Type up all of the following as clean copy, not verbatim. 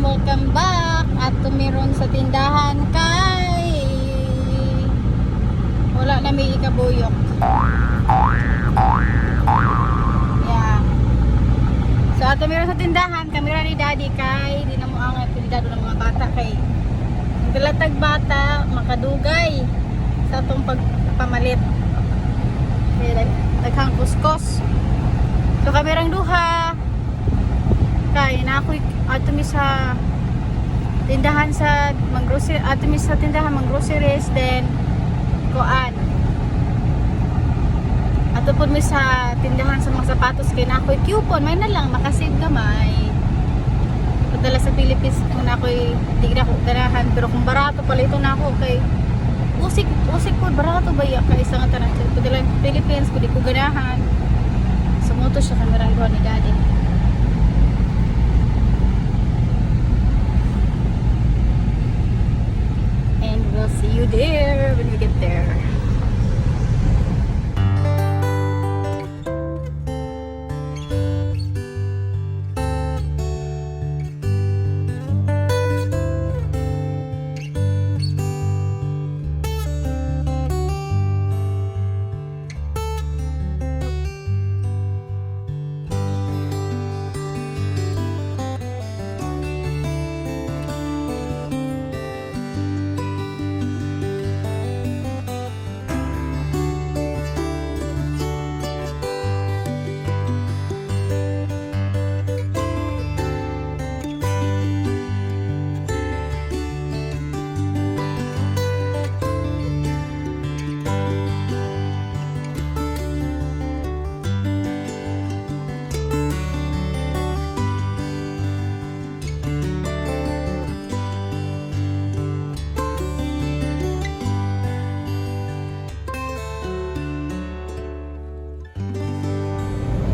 Welcome back. At tumiron sa tindahan kay wala na may ikabuyok. Yeah. So at tumiron sa tindahan, kamera ni Daddy kay di na mo ang aktibidad ng mga bata kay ang dalatag bata makadugay sa atong pagpamalit. Kaya daghang kuskos. So kamerang duha kay na ako ato mi sa tindahan sa mang-grocery, ato mi sa tindahan mang-groceries, then kuan, ato pud mi sa tindahan sa mga sapatos kay na ako'y coupon. May na lang makasave gamay padala sa Philippines kung na ako'y di na ako ganahan, pero kung barato pala ito na ako kay usik usik po barato ba ya kay isang tanan padala sa Philippines kung di ko ganahan. Sumuto siya kamerang duha ni Daddy. And we'll see you there when we get there.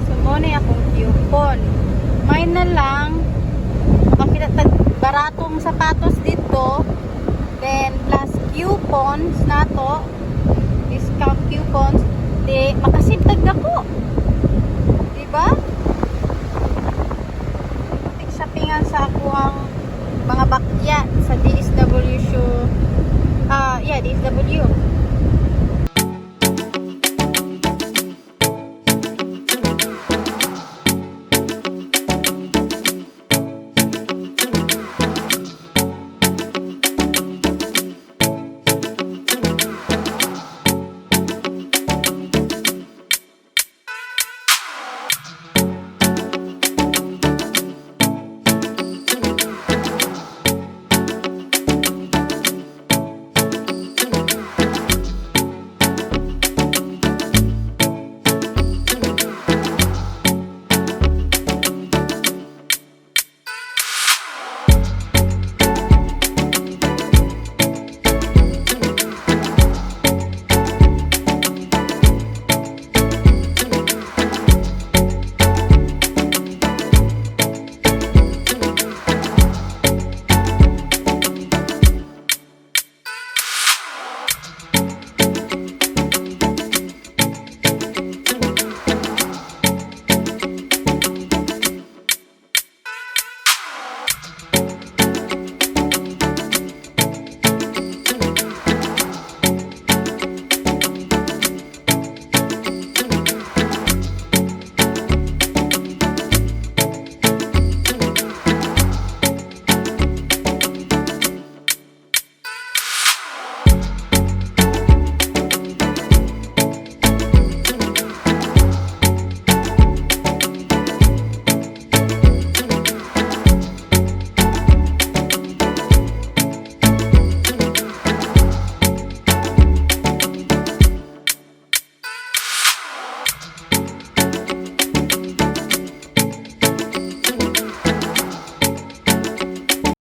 So, mo na akong coupon. May na lang, makita tag baratong sapatos dito. Then, plus coupons na to.